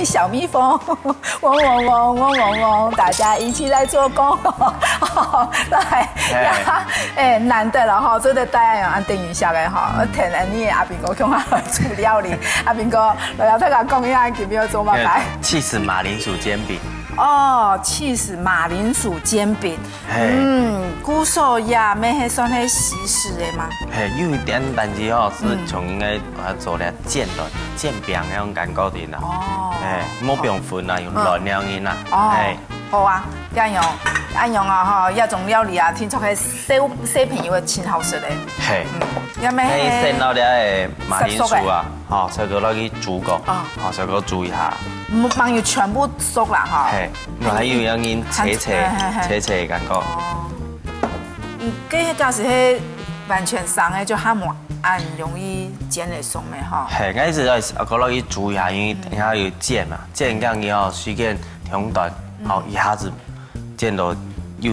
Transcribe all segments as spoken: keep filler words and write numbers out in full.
小蜜蜂，嗡嗡嗡，嗡嗡嗡，大家一起來做工。來，哎，難得了哈，做得帶啊，恁等一下个哈，𢯭𫣆俚阿斌哥共下來煮料理。阿斌哥，來，大家講一下，今日要做麼个？起司馬鈴薯煎餅。哦，起司馬鈴薯煎餅。 嘿。嗯，故所也乜係算係西式个嘛。嘿，有一點，但是吼，係從應該把它做了煎了，煎餅那種感覺的啦。哦。嘿，莫放粉啦，用卵那樣啦。哦。嘿。好啊，恁樣，恁樣啊吼，這種料理啊，聽說係小，小朋友个真好食个。嘿。嗯，也乜係。哎，先拿了个馬鈴薯啊，吼，先拿落去煮過，哦。吼，先過煮一下。嗯，還有全部熟啦哈。嘿，還有要人切切，嘿，嘿，嘿。切切个感覺。哦。嗯，該假使係完全生个，就較無恁容易煎得熟个吼。嘿，𠊎意思係，啊，過落去煮一下，因為等下有煎嘛，煎這樣以後時間忒短，好，一下子煎到又，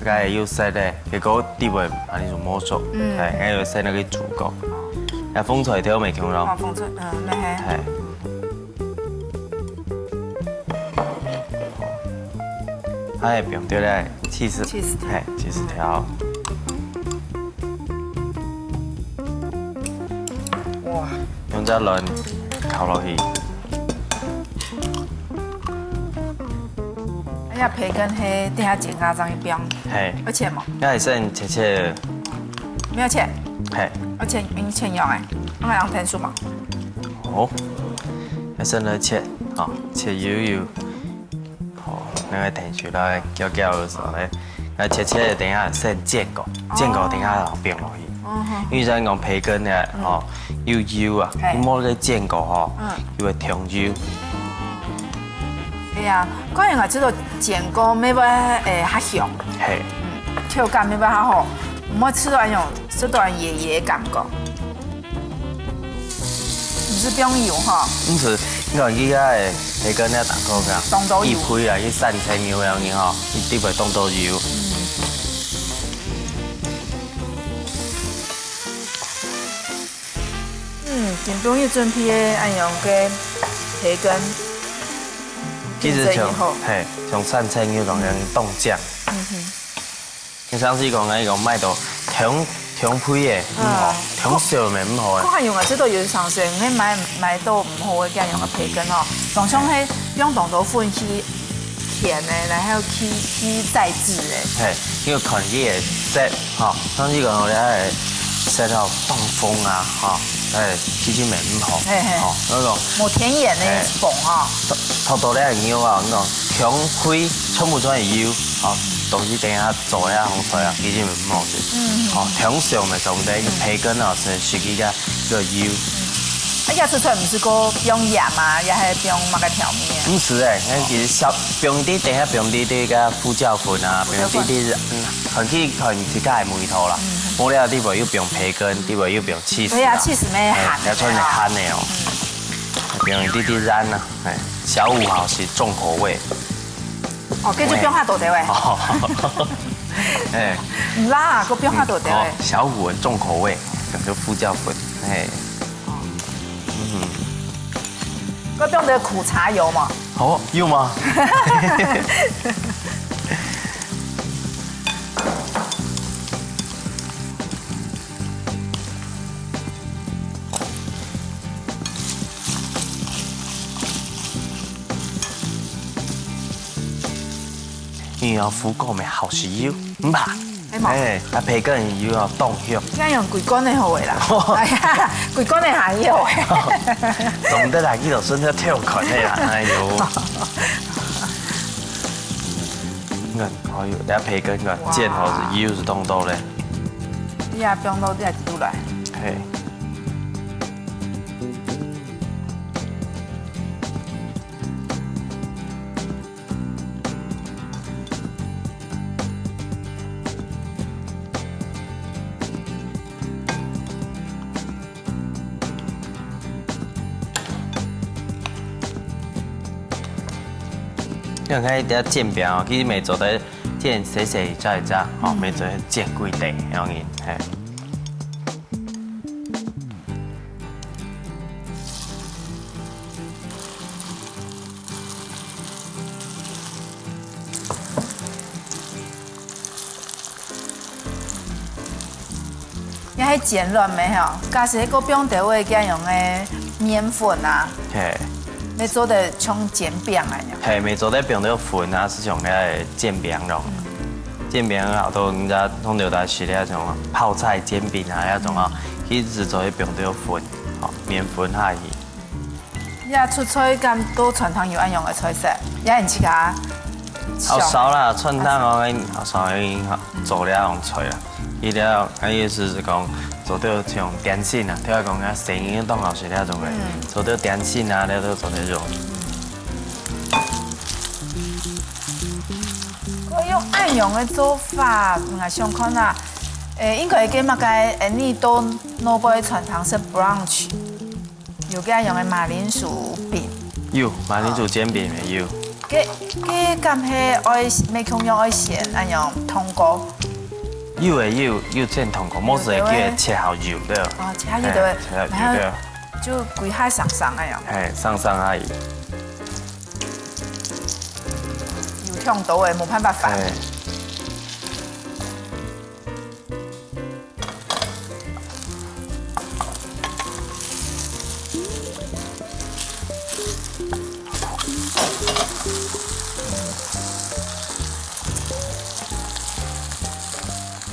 該又熟个，結果底背還係無熟，嗯。嘿，𠊎有先拿去煮過。啊，紅菜頭無共樣。哦，紅菜，嗯，沒。嘿。 哎，放掉咧，起司，起司條。嘿，起司條。哇。用隻卵敲落去。哎呀，培根係等下煎个正一放。嘿。而且嘛。該係先切切。沒有切。嘿。而且用切用个，用來用天數嘛。哦，該先來切，好，切幼幼。 好，該个等下來攪攪个時候咧，該切切等下先煎過，煎過等下後放落去。哦，好。因為像講培根呢，吼，又幼啊，嘿。你莫个煎過吼，嗯。又會忒幼。對啊，可能啊，這个煎過，乜會，誒，較香。嘿。嗯，口感乜會較好，毋會食到恁樣，食到野野个感覺。 毋係放油吼。毋係，你看佢个培根个大個个，當多油。一批啊，去三層油个人吼，一定會當多油。嗯，今晡日準備个恁樣个培根，其實像，煎製以後。嘿，像三層油當樣當靚。嗯哼。 你上次講个，講買到忒，忒肥个，毋好，嗯。忒少个毋好个。看用啊，這都有常識，你買，買到毋好个，恁樣个培根吼，當像係用當多粉去填个，然後去，去再製个。嘿，因為看佢个色，吼，上次講个，哎，色吼，當紅啊，吼，哎，其實毋好，嘿嘿。吼，該種無天然个紅吼。嘿。頭，頭到咧牛啊，該種忒肥，全部全係油，吼，東西等一下 做呀，紅菜啊，其實毋好食。嗯。吼，忒少个上帝，嗯。培根啊，係食佢个，个油。啊，這食出來毋係過放鹽啊，也係放麼个調味啊？毋係誒，𠊎其實小，放一滴，等下放一滴个胡椒粉啊，胡椒粉。放一滴滴，嗯，看佢，看自家个味道啦。嗯。無了，底背又放培根，底背又放起司啦。對啊，起司乜鹹个哦。嘿，要穿點鹹个哦。嗯。放一滴滴鹽啊，哎，小五號係重口味。 哦，該就放較多滴喂。哦。哎。毋啦，還放較多滴喂。嗯，哦，小五很重口味，講究胡椒粉，哎。哦。嗯。還放點苦茶油嘛。哦，有嗎？ 你要胡椒味好食油，毋怕。係無？哎，啊，培根油啊，當香。這樣用幾罐个好个啦。哎呀，幾罐个還有誒。總得來去到順便跳款个啦，哎喲。你看，哎喲，人家培根个哇。煎好是油是當多嘞。你也放到這裡來。嘿。 你看，看這煎餅哦，其實乜做得煎細細隻隻，吼，嗯。乜做得煎幾塊，恁樣，嘿。係煎卵个吼，假使係个放兜仔个樣个麵粉啊，嘿，你做得像煎餅啊樣。嘿，你做得放兜粉啊，係像个煎餅咯。煎餅啊，都人家通常都係那種泡菜煎餅啊那種啊，其實做得放兜粉，吼，麵粉下去。 這出菜敢到餐廳有恁樣个菜色，也係自家想个。好少啦，餐廳哦，好少人做這種菜啦。佢這，佢意思係講，做到像點心啊，聽講啊，生意當好食這種个，做到點心啊，這都做得用。我用恁樣个做法，𠊎想看啊，誒，應該係麼个？誒，你到哪位餐廳食 brunch？ 有該樣个馬鈴薯餅。有，馬鈴薯煎餅个有。該，該敢係愛，乜共樣愛先恁樣燙過？有个有，有先燙過，無就係叫佢切好幼个。哦，切好幼个，嘿，切好幼个。然後就歸下生生个樣。嘿，生生而已。有燙到个，無辦法。嘿。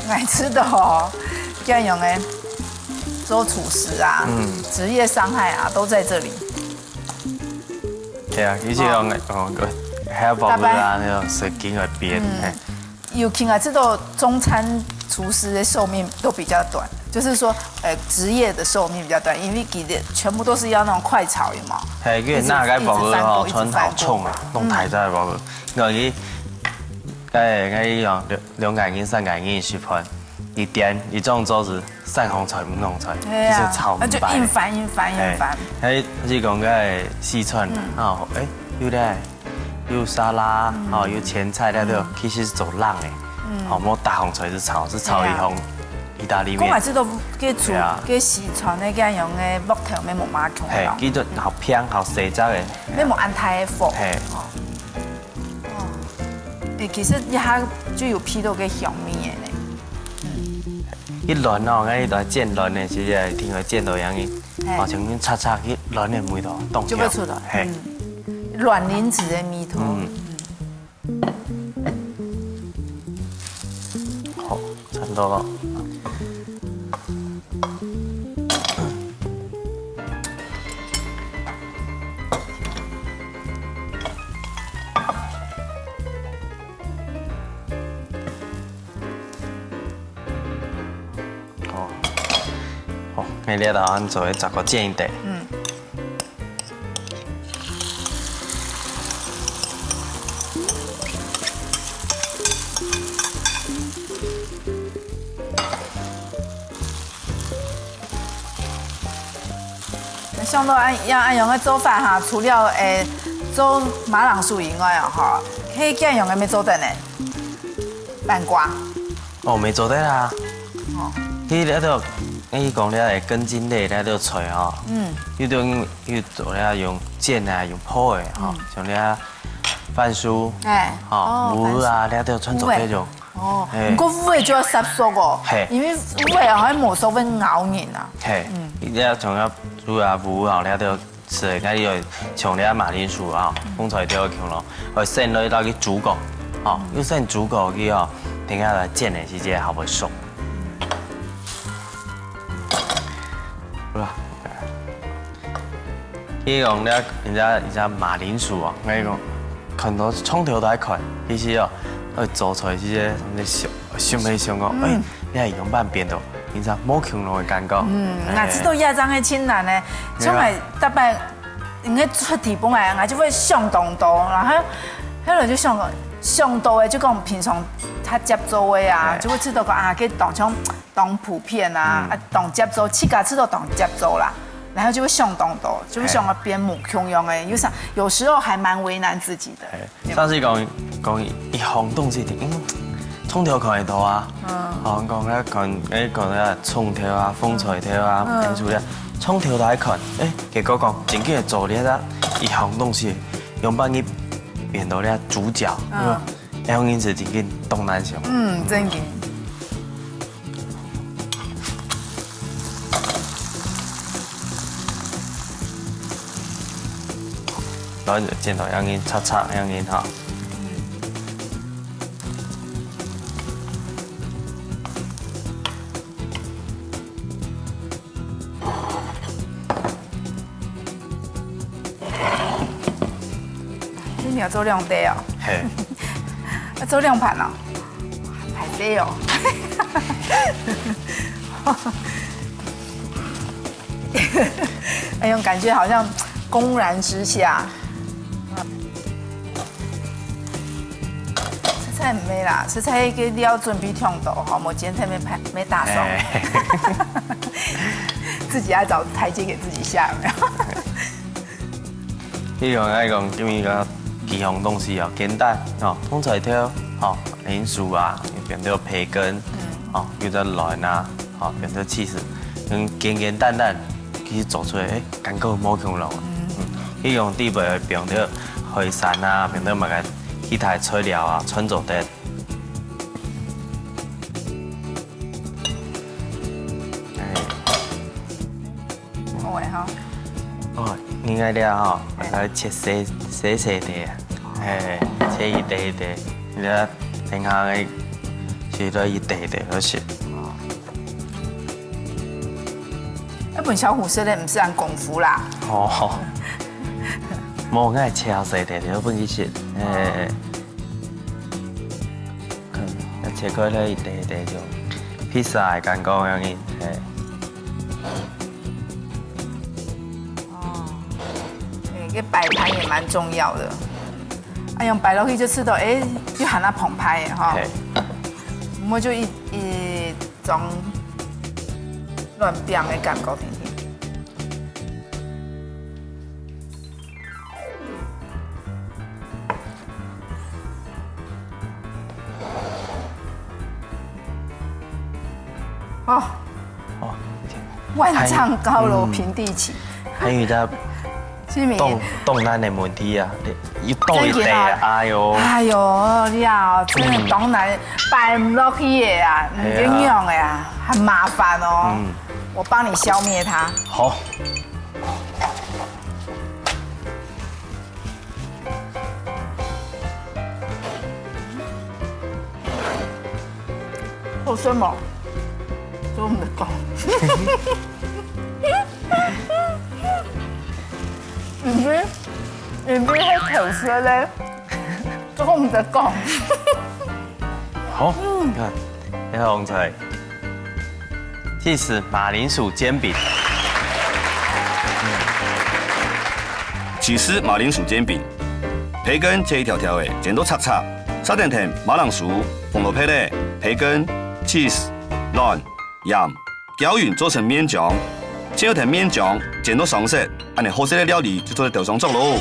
𠊎知道哦，這樣个做廚師啊，嗯。職業傷害啊，都在這裡。對啊，而且用，哦，還有包括啊，那種神經的邊，嗯。嘿。 尤其啊，這種中餐廚師的壽命都比較短，就是說，呃，職業的壽命比較短，因為佢等全部都是要那種快炒，有沒有？嘿，因為那個包括吼，一直，一直翻鍋，一直翻鍋。穿好重啊，弄太大包括。嗯。因為，哎，𠊎講兩，兩個人、三個人食飯，一點，一張桌子三項菜、五項菜，對啊，其實炒毋飽。那就硬翻、硬翻、硬翻。嘿，還是講在四川，嗯。哦，哎，有咧。 有沙拉，嗯。哦，有前菜了，對吧？嗯。其實係做冷个，嗯。哦，無大紅菜係炒，係炒一紅意大利麵。對啊。講來這都，該煮，對啊。該西餐个該樣个木頭，乜無麼个共樣。嘿，佢就好平，好細隻个。乜無恁大个火。嘿。哦。哦。誒，其實一下就有鼻到該香味个呢。嗯。一卵哦，𠊎一直煎卵呢，其實挺會煎到樣个。 嘿。哦，像恁赤赤个卵个味道，凍掉。就會出來，嘿。嗯，卵磷脂个味道。嗯。嗯。好，差不多了。好，好，該這道恁做个，再過煎一下。嗯。想到恁，恁樣个做法哈，除了，誒，做馬鈴薯以外哦，哈，還有恁樣个乜做得呢？ 粄瓜。哦，乜做得啊。哦。佢這兜，你講這个根莖類這兜菜吼，嗯。有種，有做這用煎啊，用烰个吼，嗯。像這番薯，哎，吼，哦，芋啊，這兜全做得用。芋仔。哦，嘿。毋過芋仔就愛煠熟哦，嘿。因為芋仔好像無熟會咬人啊。嘿，嗯。你這像這芋啊，芋吼，這兜 係，該有像這馬鈴薯啊，紅菜頭共樣咯，愛先來到去煮過，吼，愛先煮過去吼，等下來煎个時節較會熟。好啦，佢講這，人家，人家馬鈴薯哦，𠊎講，看到從頭來看，其實哦，愛做出來這个，你想，想一想哦，嗯。哎， 你看樣般變到，你知無共樣个感覺。嗯，哎。𠊎知道這樣个真難呢，對啊。像𠊎逐擺，因為出題本來，𠊎就會想當多，然後後來就想，想到个，就講平常較接觸个啊，哎。就會知道講啊，該當像當普遍啊，嗯。啊，當接觸，自家知道當接觸啦，然後就會想當多，就會想要變無共樣个，有時，有時候還蠻為難自己的。哎。 上次講，講一項東西，嗯，從頭看會到啊。嗯。哦，講咧看，誒，講咧蔥頭啊、紅菜頭啊、嗯。番薯啊，從頭來看，誒，結果講，真正做這一項東西，樣般去變到這主角，嗯。誒，𠊎講因此真正當難想。嗯，真正。然後就剪到恁樣，叉叉恁樣哈。你要做兩垤哦？嘿。要做兩盤哦？好歹勢哦。哎呦，感覺好像公然之下。 食材毋係啦，食材个料準備忒多吼，無今天無拍，無打爽。哎。自己要找台階給自己下，有沒有？你用來講，今日个幾項東西哦，簡單哦，通菜頭，吼，蓮薯啊，又變做培根，嗯。哦，又再卵啊，哦，變做cheese，嗯，簡簡單單，其實做出來，哎，感覺無共樣。嗯。嗯，你用底背變做海產啊，變做麼个 其他材料啊，全做得。哎。好个吼。哦，應該了吼，哎。來切細，細細个，哎，切一垤一垤，你看等下个，切到一垤一垤好食。哦。 要分小虎食个毋係恁功夫啦。哦，無，𠊎切細垤，就分佢食。哎，哦。嗯，要切開來一垤一垤就，披薩个感覺恁樣，哎。哦，哎，這擺盤也蠻重要的。哎，用擺落去就食到，哎，又還較澎湃个吼。嘿。毋過就一，一 裝卵餅个感覺，甜甜。哦。哦，天啊。萬丈高樓平地起。嗯。還有一個 是毋是？當，當難个問題啊，一到一垤啊，真的啊。哎喲。哎喲，你啊，真个當難，嗯。擺毋落去个啊，毋知仰个啊，哎呀。很麻煩哦。嗯。我幫你消滅它。好。好食無？所以我們的狗。你不是，你不是會口舌嘞？這個我們的狗。好，嗯。你看，這個紅菜，cheese馬鈴薯煎餅。cheese馬鈴薯煎餅，培根切一條條个，煎到赤赤，撒點甜馬鈴薯、紅蘿蔔仔、培根、cheese、卵、 鹽，攪勻做成麵漿，先用甜麵漿煎到上色，恁呢好食个料理就做得上桌囉。